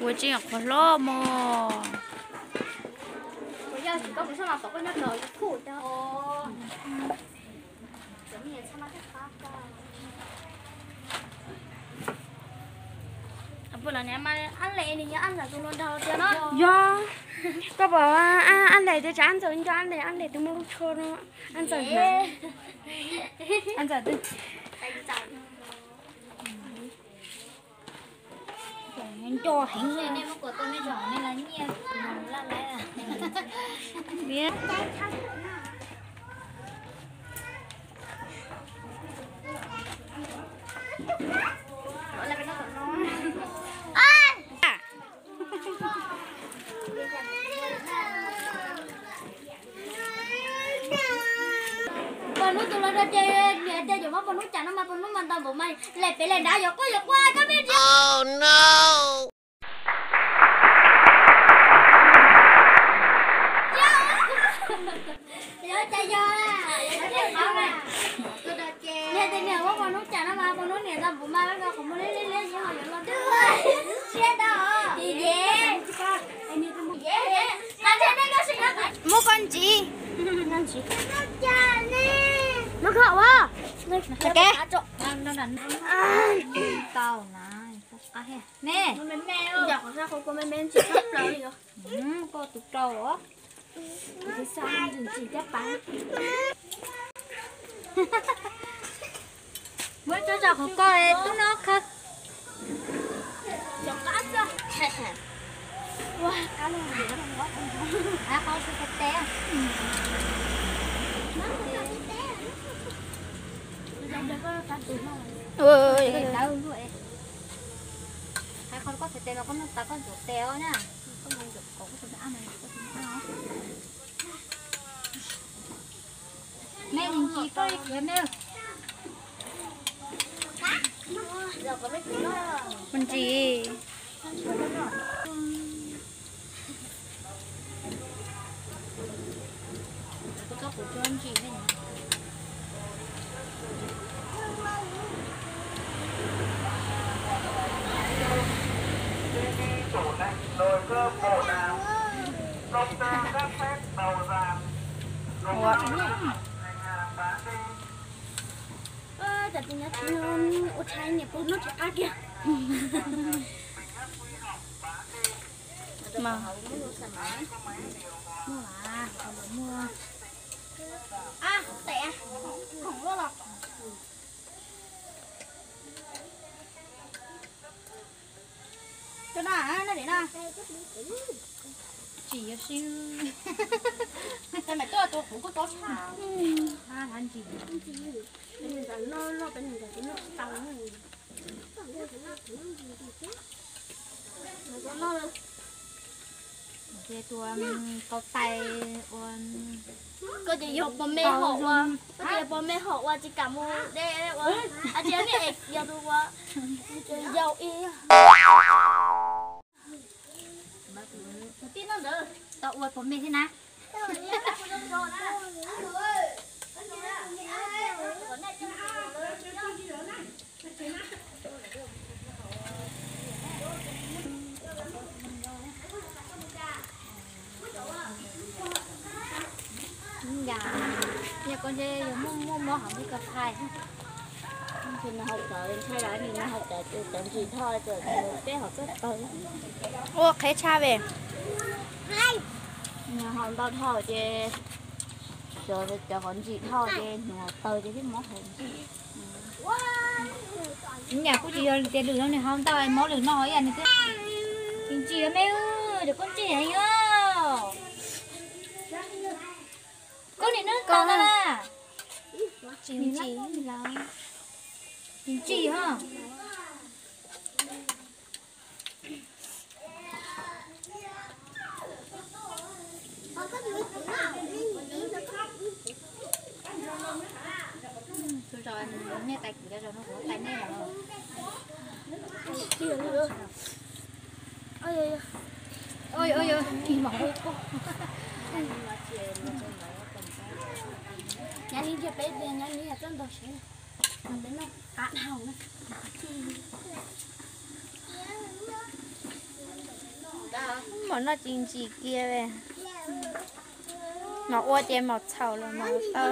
Ua tseej qhuav hlob mog. Yog, koj pom Ab Ntxawm nco Ab Ntxawm, Ab Ntxawm tus muaj lub tsho no, Ab Ntxawm hnav. Ab Ntxawm twb nco heev. Pog hnub tus los rau ces niam tias yuav muab pog hnub cam no mas pog hnub mas ntau npaum mas lem pem lem nrad yuav quaj yuav quaj koj me ntsis. Yog cas yog, yog tias niam muab pog hnub cam no mas pog hnub niam ntau npaum mas qhov muag liab liab liab yuav los siab tau. Muab koj ntxiv. Muab koj ua. Tau na, me. Koj tus rau os. Tus xav ntxim ntxim caj pas. Muab tso zog qhov ko tub no khaws. Qhov su tes tes. Hais qhov koj tes tes mas koj noj tas koj ntxuav tes os na. Me ntsis koj li khiav me. Ntsis. Ua tshais niam pog noj tsis qab kiag. Tsis yog siab. Tsis maiv tuaj tua kuv kuj tau siab. Ntsis. Ces tus kau tais ua, koj ces yog pog me hom ua, koj ces yog pog me hom ua tsis kam mus deb ua, a tsis yog nej es yog tus ua yau ib. Tau ua pog me thiab na. Yog koj ntshe yog muaj muaj mob hauv ntsej ko thaij. Nws haus cawv ntshai lawm, nws haus cawv tus cov ntsis dhau, peb haus cawv tawg. Ua qhev tshaj ve. Nws haus ntau dhau ces cov qhov ntsis dhau ces nws haus tawg ces thiaj mob hauv. Nyam kuj tsis yog tias lwm no nws haus ntau mob lwm no ib yam nws twb ntsis me, cov koj ntsis heev os. Koj nim nub tau na. Ntsis, ntsis ho. Tus zos nej tais kwv, tus zos no kuv tais nej los. Oi, oi, oi, ib mos. Nyab li ntsia peb tias nyab li yog txoj ntog siab. Mov noj tsis ntsim kiag li. Mov ua ces mov txhaum los mov tau.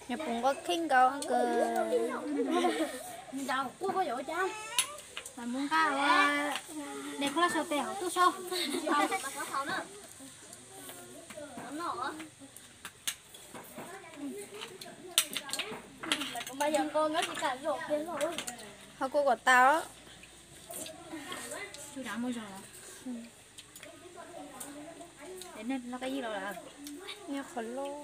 Nws puv nqua kheej nkaus kawg. Mas mus nqa ua de koj laj sau tes hauv tuaj sau. Ho kuv kom tau. Nyob qhov loj.